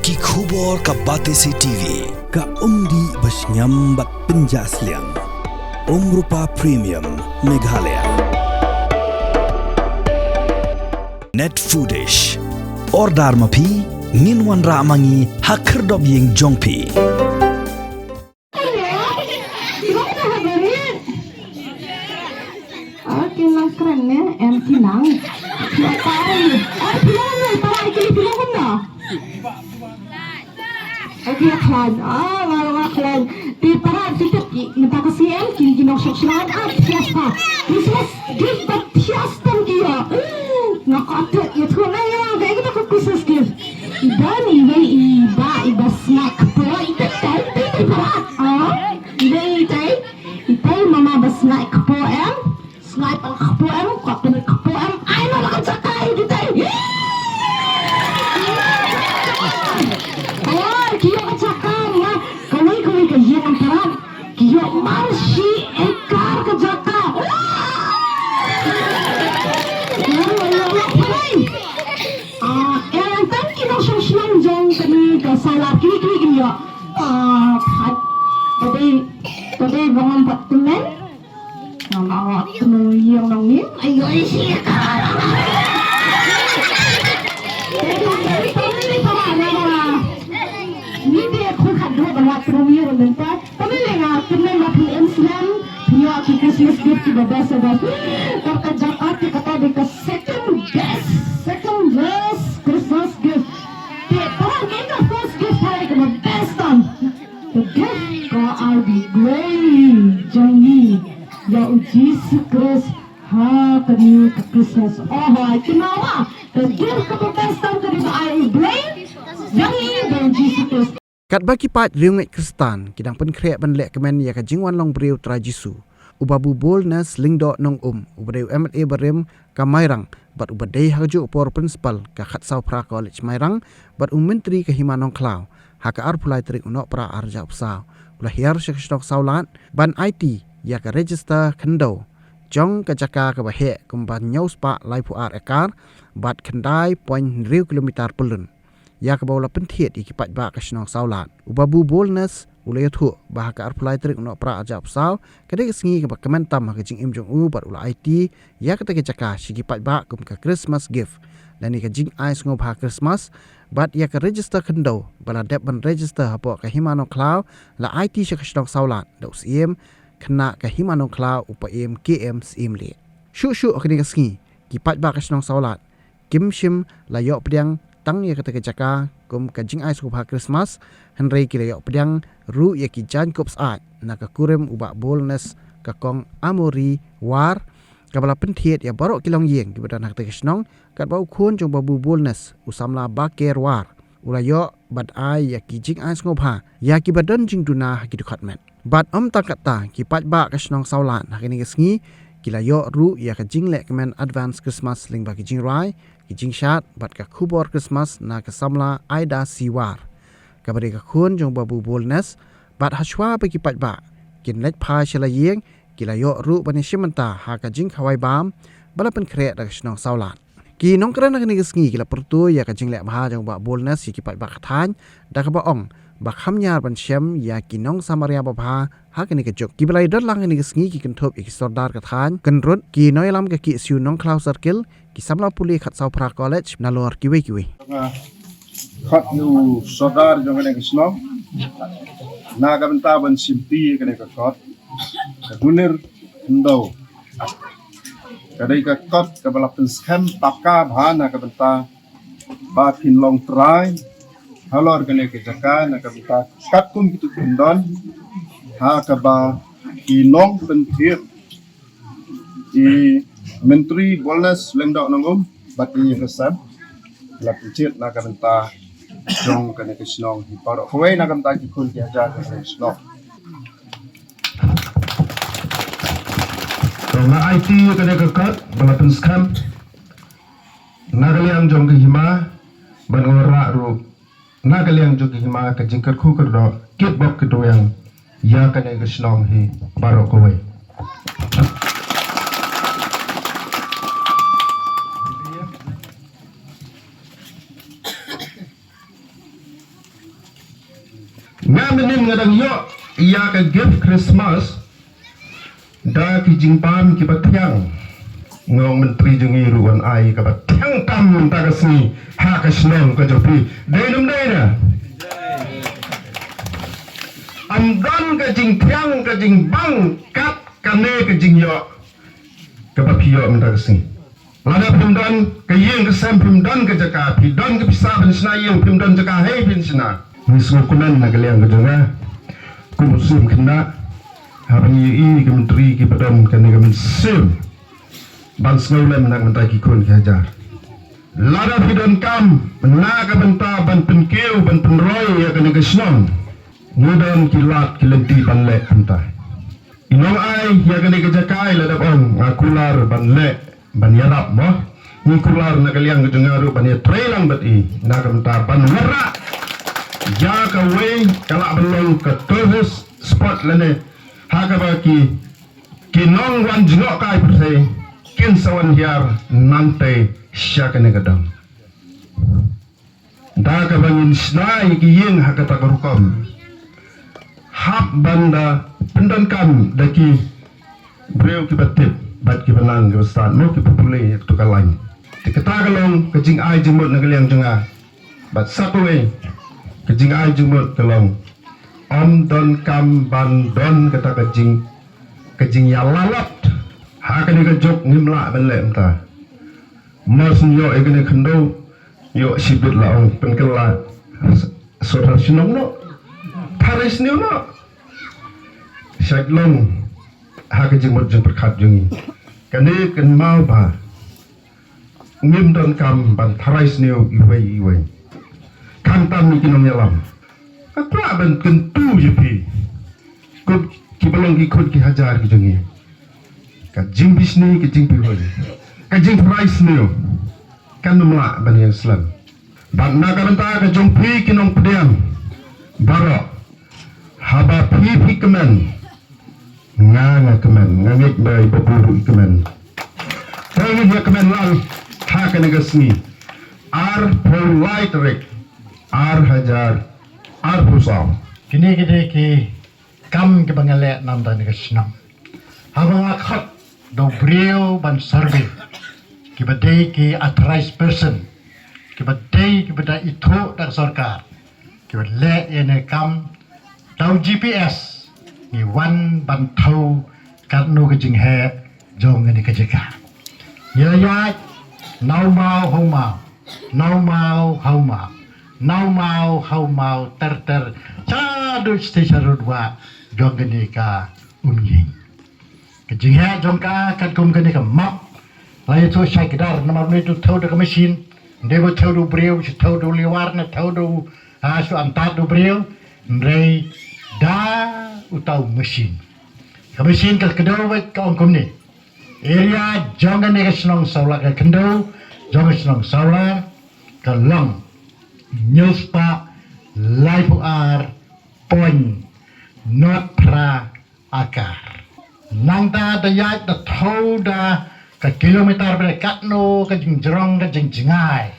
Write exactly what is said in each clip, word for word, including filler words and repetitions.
Ki khubor ka Batesi T V. Ka umdih ba shngiam bad pynjah sliang. Umrupa Premium Meghalaya. Net Foodish. Order ma phi, ngin wanrah ma ngi ha khyrdop ïing jong phi. Ki nang kren ne, em ki nang. Ki nang kren ne, para ki nang kumno? Ki khlaiñ, ah, nga nga khlaiñ. Te para ki tip ki, mynta ka C M, ki ki nongshong shnong, ah, fiesta. Christmas gift ba fiesta ki ïa. Nga ka tip ïa tu na ïa, ba kita ka Christmas gift. Iba ni, iba, iba, iba snack. Para ita, ita, ita, ita, para. Ah, iba, ita, ita, mama ba snack po em. Snack po em, ko tu ko em. Ai, mama ka jaka ita. Oh, ki ïa ka jaka, ma. Kawei, kawei ka ïa ka para. Ki ïoh mar shi ekar ka jaka. Ah, eh, tang ki nongshong shnong jong kane ka Sawlad kine kine ki ïoh. Ah, pat. Tadi, tadi bang pat temen. Ngam awak temen ïong nong ni. Ayo, isi ekar. Ni dia khu khat dua ba la temen ïong nong pat. Kane lei nga kynmaw ba phi em slem, phi ïoh ki Christmas gift kiba best best. Kata ka jaka te kata dei ka second best, second best Christmas gift. Te para ngi ka first gift ha ka best tam. Ka gift ka ai U Blei jong ngi ïa u Jisu Khrist ha kane ka Christmas. Oh, ha kynmaw ba ka gift kaba best tam ka dei ba ai U Blei jong ngi ba u Jisu Khrist. Katba ki paid riewngeit Khristan ki dang pynkhreh ban leh kmen ïa ka jingwan long briew Trai Jisu, u Babu Boldness Lyngdoh Nongum, uba dei u M L A barim ka Mairang bad uba dei ha kajuh ka por Principal ka Khatsawphra College Mairang, bad u Myntri ka Hima Nongkhlaw, ha ka arphew lai tarik u Nohprah arhajar arphew saw, u la hiar sha ka shnong Sawlad ban aiti ïa ka register khyndew jong ka jaka kaba heh kumba hynñiew spah laiphew ar ekar bad khyndai point hynriew kilometer pyllun, ïa kaba u la pynthied ïa ki paidbah ka shnong Sawlad. U Babu Boldness u la ïathuh ba ha ka arphew lai tarik u Nohprah arhajar arphew saw ka dei ka sngi kaba kmen tam ha ka jingim jong u bad u la aiti ïa kata ka jaka sha ki paidbah kum ka Christmas gift lane ka jingai sngewbha Christmas, bad ïa ka register khyndew ba la dep ban register hapoh ka Hima Nongkhlaw la aiti sha ka shnong Sawlad da u Syiem khynnah ka Hima Nongkhlaw, u Paiem K M Syiemlieh. Shuh shuh ha kane ka sngi ki paidbah ka shnong Sawlad kim shym la ïoh pdiang tang ïa kata ka jaka kum ka jingai sngewbha Christmas, hynrei ki la ïoh pdiang ruh ïa ki jaiñkup syaid na ka kurim u Bah Boldness, ka Kong Amory War, kaba la pynthied ïa baroh ki longïing kiba don ha kata ka shnong, katba u khun jong Babu Boldness, u samla Baker War, u la ïoh ban ai ïa ki jingai sngewbha ïa kiba don jingduna ha ki dkhot met. Bad ym tang katta, ki paidbah ka shnong Sawlad ha kane ka sngi ki la ïoh ruh ïa ka jingleh kmen advance Christmas lyngba ki jingrwai, ki jingshad bad ka khubor Christmas na ka samla Aida C War, kaba dei ka khun jong Babu Boldness. Bad hashwa ba ki paidbah kin leit phai sha la ïing, ki la ïoh ruh ban ïashim bynta ha ka jingkhawai bam ba la pynkhreh da ka shnong Sawlad. Ki nongkren ha kane ka sngi ki la pyrto ïa ka jingleh bha jong Bah Boldness ïa ki paidbah ka thaiñ, da kaba ong ba kham ñiar ban shem ïa ki nongsamaria babha ha kane ka juk. Kiba la ïadon lang ha kane ka sngi ki kynthup ïa ki sordar ka thaiñ, kynrut ki nongïalam ka K S U Nongkhlaw Circle, ki samla pule Khatsawphra College, nalor kiwei kiwei. Nga khot ïa u sordar jong kane ka shnong na ka bynta ban shimti ïa kane ka kot. Ka Dunir Khyndew ka dei ka kot kaba la pynskhem paka bha na ka bynta ba phin long trai halor kane ka jaka, na ka bynta katkum kitu ki kyndon ha kaba ki nongpynthied, i Myntri Boldness Lyngdoh Nongum bad i Ïing Resep, la pynthied na ka bynta jong kane ka shnong hi baroh kawei, na ka bynta ki khun ki hajar ka shnong. To nga aiti ïa kane ka kot ba la pynskhem na ka liang jong ka hima, bad nga wanrah ruh na ka liang jong ka hima ka jingkyrkhu kyrdoh, kitbok kitrwiang ïa kane ka shnong hi baroh kawei. Nga mynnin nga dang ïoh ïa ka gift Christmas da ki jingbam kiba thiang. Nga ong Myntri jong ngi ruh wan ai kaba thiang tam mynta ka sngi ha ka shnong ka jong phi. Dei ne ym dei ne? Ym don ka jingthiang ka jingbam kat kane ka jingïoh kaba phi ïoh mynta ka sngi. Lada phim don ka ïing ka sem, phim don ka jaka, phi don ka pisa phin shna ïing, phim don jaka hei phin shna. Ngi sngewkmen na ka liang ka jong nga kum u syiem khynnah, haba ngi ïohi ka Myntri kiba don kane ka mynsiem ban sngewlem na ka bynta ki khun ki hajar. Lada phi donkam na ka bynta ban pynkiew ban pynroi ïa kane ka shnong, ngi don ki lad ki lynti ban leh kumta. I nongai ïa kane ka jaka i la dep ong, nga kular ban leh ban ïarap mo. Ngi kular na ka liang ka jong nga ruh ban ïatrei lang bad i na ka bynta ban wanrah ïa kawei ka lah ban long ka tourist spot lane ha kaba ki ki nongwan jngohkai pyrthei kin sa wan hiar nangtei sha kane ka dong. Da kaba ngin shna ïa ki ïing ha kata ka rukom, hap ban da pyndonkam da ki briew kiba tip bad kiba nang kiba stad mo, kiba pule ïa kato ka lain. Te kata ka long ka jingai jingmut na ka liang jong nga. Bad sa kawei ka jingai jingmut ka long, ym donkam ban don kata ka jing ka jingïalalap. Ha kane ka juk ngim lah ban leh mynta. Mar shu ïoh ïa kane khyndew, ïoh shibit la ong pynkylla sha shnong noh, tharai sniew noh. Shait long ha ka jingmut jingpyrkhat jong ngi. Kane kynmaw ba ngim donkam ban tharai sniew iwei iwei. Khamtam ïa ki nongïalam. Ka kwah ban kyntu ïa phi kum kiba long ki khun ki hajar ki jong ngi. Ka jingbishni, ka jingpyrshah, ka jingpyrshah sniew kan ym lah ban ïeng slem. Bad na ka bynta ka jong phi ki nongpdiang baroh, haba phi phi kmen, nga nga kmen, nga ngeit ba i Babu ruh i kmen. Te ngin ïa kmen lang ha kane ka sngi arphew lai tarik ar hajar arphew saw. Kine ki dei ki kam kiba nga leh na ka bynta kane ka shnong. Haba nga khot da u briew ban survey, kiba dei ki authorized person, kiba dei kiba da ithuh da ka sorkar, kiba leh ïa kane ka kam da u G P S, ngi wan ban thew katno ka jingheh jong kane ka jaka. Ngi la ïaid na u maw ha u maw, na u maw ha u maw, na u maw ha u maw, ter ter, shaduh sha shatei sharud wah jong kane ka umïing. Ka jingheh jong ka katkum kane ka map la ïathuh shai kdar, namar une u thew da ka machine, ym dei ba thew da u briew, shu thew da u liwar ne thew da u, ah, shu antad da u briew, hynrei da uta u machine. Ka machine ka kdew beit ka ong kumne. Area jong kane ka shnong Sawlar, ka khyndew jong ka shnong Sawlar ka long hynñiew spah laiphew ar point nod phra akar. Nangta da ïaid da thew da ka kilometer ba dei katno ka jingjrong ka jingjngai.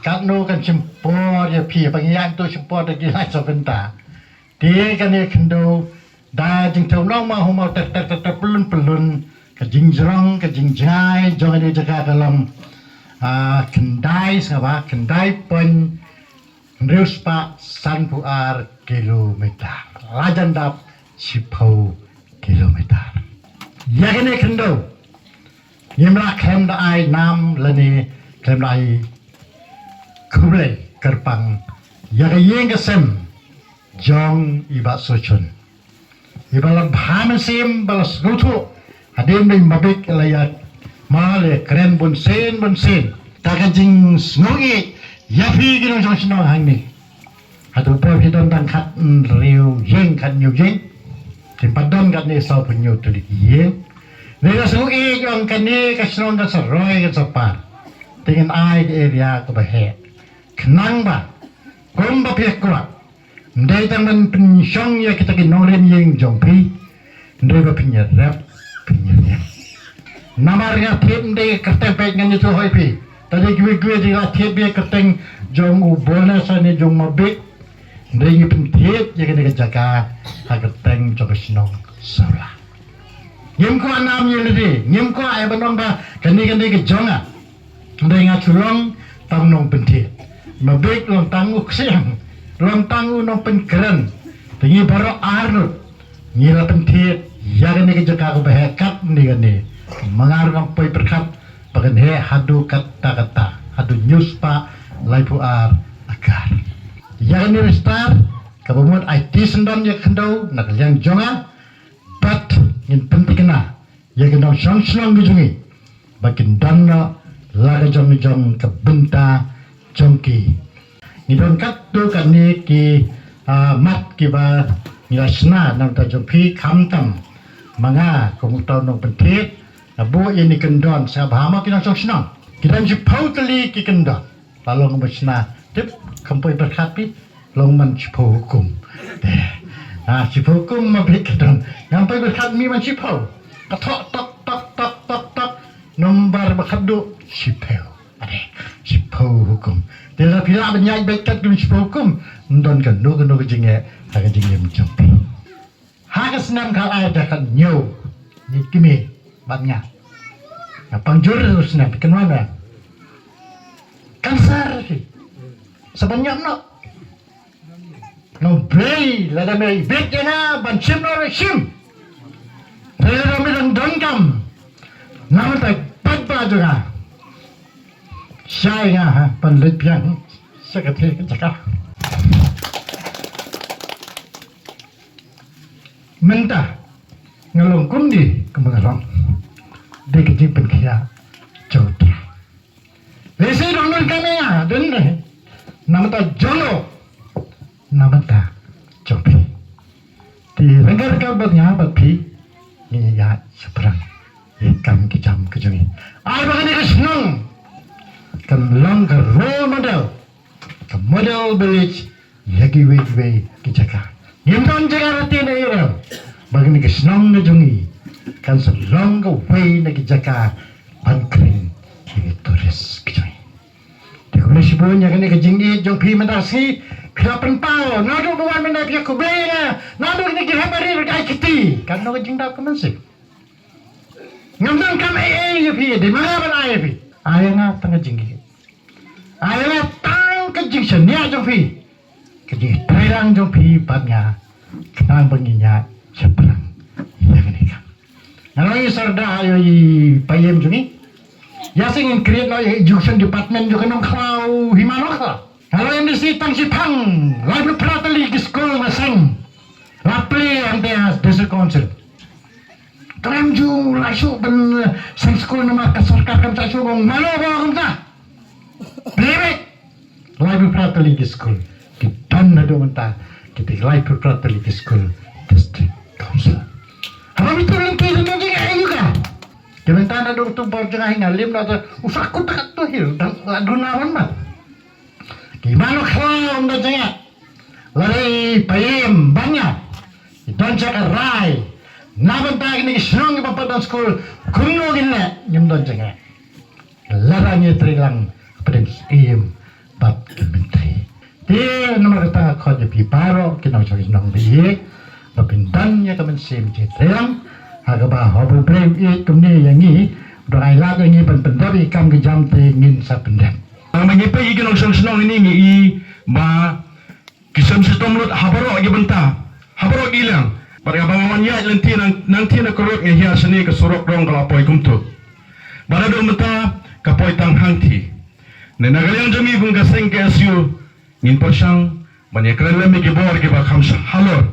Katno kan shim por ïa phi, ba ngi ïaid to shim por da ki lai saw kynta. Te kane khyndew da jingthew na u maw ha u maw ter ter ter ter pyllun pyllun, ka jingjrong ka jingjngai jong kane ka jaka ka long, ah, khyndai, sngewbha, khyndai point hynriew spah sanphew ar kilometer. La jan dap shiphew kilometer. Ïa kane khyndew ngim lah khlem da ai nam lane khlem da ai khublei kyrpang ïa ka ïing ka sem jong i Bah Sochun. Iba la bha mynsiem, ba la sngewthuh hadien ba i Mabik la ïa, ma la ïa kren bunsien bunsien. Ta ka jingsngew ïeit ïa phi ki nongshong shnong hangne. Hato por phi don tang khathynriew ïing, khathynñiew ïing? Kim pat don, katne sawphew hynñiew tylli ki ïing. Ngi la sngewthuh ïa kane ka shnong kan sa roi kan sa par. Te ngin ai ka area kaba heh. Khnang ba kumba phi kwah, ym dei tang ban pynshong ïa kita ki nongrim ïing jong phi, hynrei ba phin ïarep, phin ïarem. Namar nga thied ym dei kyrteng peit ngan ïathuh hoi phi. Te dei kiwei kiwei de la thied beit kyrteng jong u Borneo ne jong Mabik. Hynrei ngi pynthied ïa kane ka jaka ha kyrteng jong ka shnong Sawla. Ngim kwah nam ïa lade, ngim kwah ai ban ong ba kane kane ka jong nga. Hynrei nga shu long tang nongpynthied. Ma bik long tang u ksiang, long tang u nongpynkren. Te ngi baroh arngut ngi la pynthied ïa kane ka jaka kaba heh katne kane. Ma nga ruh ngam poi pyrkhat ba kan heh haduh katta katta, haduh hynñiew spah laiphew ar akar. Ïa kane register kaba mut ai ti syndon ïa ka khyndew na ka liang jong nga, bad ngin pynthikna ïa ki nongshong shnong ki jong ngi ba kin don noh la ka jong ka jong ka bynta jong ki. Ngi don katto katne ki, ah, mat kiba ngi la shna na ka bynta jong phi, khamtam ma nga kum uta u nongpynthied nga buh ïa kine ki kyndon. Sa bha ma ki nongshong shnong, ki don shiphew tylli ki kyndon. La long ba shna tip, kham poi pyrkhat phi, long man shiphew hukum. Te, ah, shiphew hukum ma bik ka don. Ngam poi pyrkhat, mih man shiphew. Ka thoh tok tok tok tok tok. Nombar ba khatduh shiphew. Ade, shiphew hukum. Te lada phi lah ban ïaid beit kat kum shiphew hukum, ym don kano kano ka jingeh ha ka jingim jong phi. Ha ka snem khatar hajar khat hynñiew, ngi kmie bad nga. Nga pang jur u snem, phi kynmaw ne? Cancer phi. Sa ban ñiam noh. Nong Blei, lada me bit ïa nga ban shim noh re shim. Re lada me dang donkam. Namar ta pat ba jong nga. Shai nga ha ban leit biang sha kata ka jaka. Mynta nga long kumne kumba nga long. Dei ka jingpynkhiah jong U Trai. Lehse dang donkam ïa nga, dang ne. Namar ta jong u, namar ta jong phi. Te ryngkat ryngkat bad nga bad phi, ngin ïa shaphrang ïa ka kam ka jam ka jong ngi. Ai ba kane ka shnong kan long ka role model, ka model village ïa kiwei kiwei ki jaka. Ngim don jaka lynti na Ïewrem ba kane ka shnong ka jong ngi kan sa long kawei na ki jaka ban khring ïa ki tourist ki jong ngi. Te khublei shibun ïa kane ka jingïeit jong phi mynta ka sngi. Phi la pynpaw, naduh ba wan mynta phi ïa khublei ïa nga, naduh kine ki hep barit ruh ki ai kti. Katno ka jingdap ka mynsiem. Ngam donkam ei ei ïa phi, dei ma nga ban ai ïa phi. Ai ïa nga tang ka jingïeit. Ai ïa nga tang ka jingshaniah jong phi, ka jingtreilang jong phi bad nga, khnang ba ngin ïa shaphrang ïa kane ka. Nga la ïa sordar ïa i Paiem jong ngi. Ïa sngewthuh ngin create noh ïa education department jong ka Nongkhlaw, Hima Nongkhlaw. Nga la ïa MDC tang shiphang laiphew phra tylli ki skul nga seng. La plie hangta ha District Council. Khlem ju la shuh ban seng skul namar ka sorkar kam shuh ban mano ba kumta. Plie beit. Laiphew phra tylli ki skul ki don naduh mynta, kita ki laiphew phra tylli ki skul District Council. Haba mitu lynti don jingeh ïa ka. Ki mynta naduh tu bor jong nga hi nga lim na tu u sa kut kat tu hi dang la duna ban mat. Ki mano khlaw ym don jingeh. Lada i Paiem bad nga ki don sha ka rai na bynta kine ki shnong kiba pat don skul, kumno ngin leh, ngim don jingeh. Lada ngi treilang hapdeng Syiem bad ki myntri. Te namar kata nga khot ïa phi baroh ki nongshong shnong ba ïeit ba phin don ïa ka mynsiem jingtreilang ha kaba haba U Blei u ïeit kumne ïa ngi, u dang ai lad ïa ngi ban pyndep ïa ki kam ki jam te ngin sa pyndep. Namar ngi peit ïa ki nongshong shnong ine ngi i ba ki shem shitom lut ha baroh ki bynta, ha baroh ki liang. Bad haba nga wan ïaid lynti nang, nangta na Korot nga hiar shane ka surok rong ka la poi kumto. Bad naduh mynta ka poi tang hangta. Ne na ka liang jong ngi kum ka seng K S U ngin pyrshang ban ïakren lem ïa ki bor kiba kham shah halor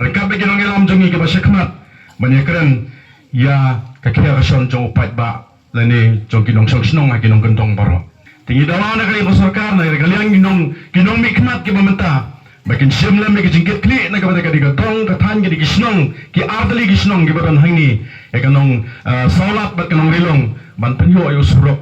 ryngkat bad ki nongïalam jong ngi kiba shakhmat ban ïakren ïa ka khia ka shon jong u paidbah lane jong ki nongshong shnong ha ki nongkyndong baroh. Te ngi dawa na ka liang ka sorkar, na ka liang ki nong, ki nongmihkhmat kiba mynta ba kin shim lem ïa ka jingkitkhlieh na ka bynta ka dei ka dong ka thaiñ, ka dei ki shnong, ki artylli ki shnong kiba don hangne, ïa ka nong, ah, Sawlat bad ka nong Rilong ban pynïoh ïa u surok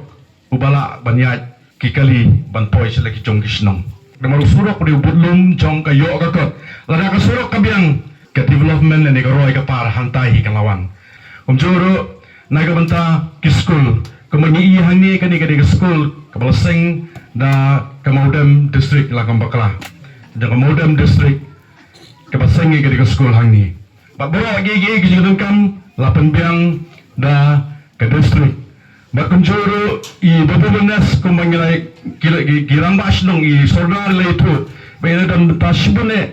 uba lah ban ïaid ki kali ban poi sha la ki jong ki shnong. Namar u surok u dei u budlum jong ka ïoh ka kot. Lada ka surok ka biang, ka development lane ka roi ka par hangtai hi kan la wan. Kumjuh ruh na ka bynta ki skul, kumba ngi i hangne kane ka dei ka skul kaba la seng da ka Mawdem District la kam bakla. jong ka Mawdem District kaba seng ïa kane ka skul hangne. Bad baroh kiei kiei ki jingdonkam la pynbiang da ka district. Bad kumjuh ruh i Babu Bernice kumba ngi la, ki la, ki, ki rangbah shnong, i sordar la ïathuh ba ïa la don bynta shibun eh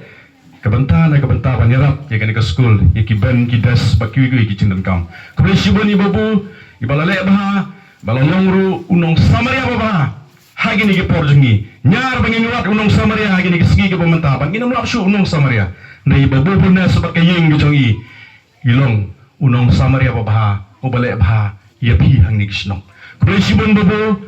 ka bynta na ka bynta ban ïarap ïa kane ka skul, ïa ki bench ki desk bad kiwei kiwei ki jingdonkam. Khublei shibun i Babu, iba la leh bha, ba la long ruh u nongsamaria babha ha kine ki por jong ngi. Ñiar ba ngin wad u nongsamaria ha kine ki sngi kiba mynta, bad ngin ym lap shuh u nongsamaria. Hynrei i Babu Bernice bad ka ïing ka jong i, i long u nongsamaria babha uba leh bha ïa phi hangne ki shnong. Khublei shibun Babu,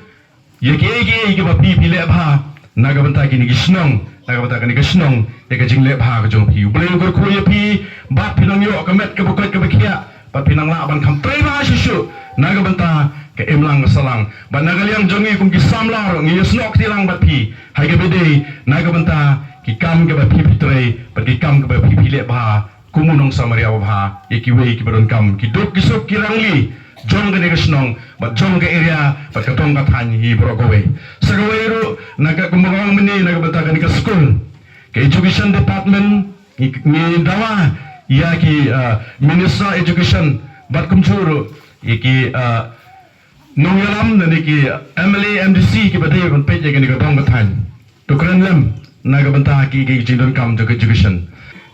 ïa kiei kiei kiba phi phi leh bha na ka bynta kine ki shnong, na ka bynta kane ka shnong, ïa ka jingleh bha ka jong phi. U Blei u kyrkhu ïa phi bad phin nang ïoh ka met kaba koit kaba khiah, bad phin nang lah ban kham trei bha shuh shuh na ka bynta ka imlang ka sahlang. Bad na ka liang jong ngi kum ki samla ruh ngi ïasnoh kti lang bad phi ha kaba ïadei na ka bynta ki kam kiba phi phi trei bad ki kam kiba phi phi leh bha kum u nongsamaria babha ïa kiwei kiba donkam, ki duk ki suk ki rangli jong kane ka shnong bad jong ka area bad ka dong ka thaiñ hi baroh kawei. Sa kawei ruh na ka, kumba nga ong mynne, na ka bynta kane ka skul, ka education department, ngi, ngi dawa ïa ki, ah, Minister Education bad kumjuh ruh ïa ki, ah, nongïalam lane ki M L A, M D C kiba dei ban peit ïa kane ka dong ka thaiñ. To kren lem na ka bynta ki, ki jingdonkam jong ka education.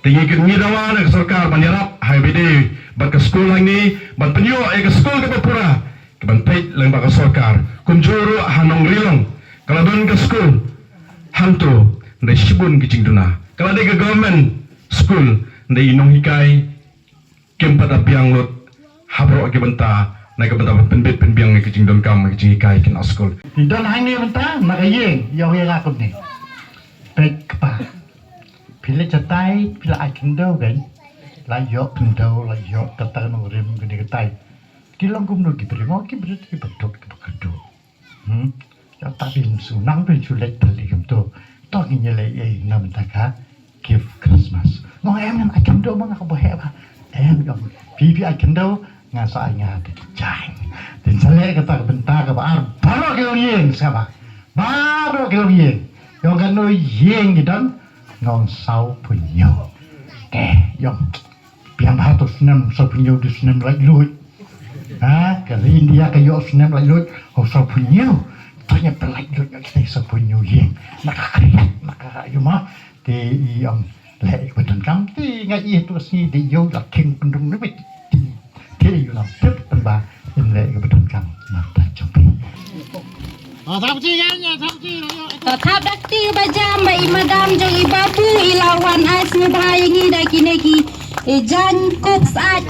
Te ngi, ngi dawa na ka sorkar ban ïarap ha kaba ïadei bad ka skul hangne, ban pynïoh ïa ka skul kaba pura, ka ban peit lyngba ka sorkar. Kumjuh ruh ha Nongrilong ka la don ka skul, hangto hynrei shibun ki jingduna. Ka la dei ka government skul, hynrei i nonghikai kim pat da biang lut ha baroh ki bynta na ka bynta ban pynbit pynbiang ïa ki jingdonkam, ïa ki jinghikai ki nonghikai skul. Phi don hangne mynta na ka ïing, ïa ïa nga kumne. Peit kpa. Phi leit shatai, phi la ai khyndew kan. La ïoh khyndew, la ïoh kata ka nongrim kane katai. Ki long kumno ki briew, ki briew ki ba duk ki ba kynduh. Hmm. Ïa ta phin shu nang phin shu leit pyrli kumto. To ngin ïa leit ei na mynta ka gift Christmas. Nga ong em, em, ai khyndew ma nga ka ba heh bha. Em, ïa phi phi ai khyndew, nga sa ai nga te ki jaiñ. Te sa leh kata ka bynta kaba ar, baroh ki long ïing sa ba. Baroh ki long ïing. Ïa kano ïing ki don, nga ong saw phew hynñiew. Te ïa biang bha to snem saw phew hynñiew, dei snem laitluid. Ha, ka ri India ka ïoh snem laitluid, oh, saw phew hynñiew. To ñiah pynlaitluid ñiah kita saw phew hynñiew ïing. Na ka khriat, na ka ïa ma. Te i ong leh ïa ka ba donkam, te nga i to sngi dei ïoh la khing pyndung na bit. Te te ïoh lam tip pynba in leh ïa ka ba donkam na ta jong phi. Ka thap dakti ba jam ba i madam jong i Babu i la wan ai sngewbha ïa ngi da kine ki, eh, jaiñ kup sait.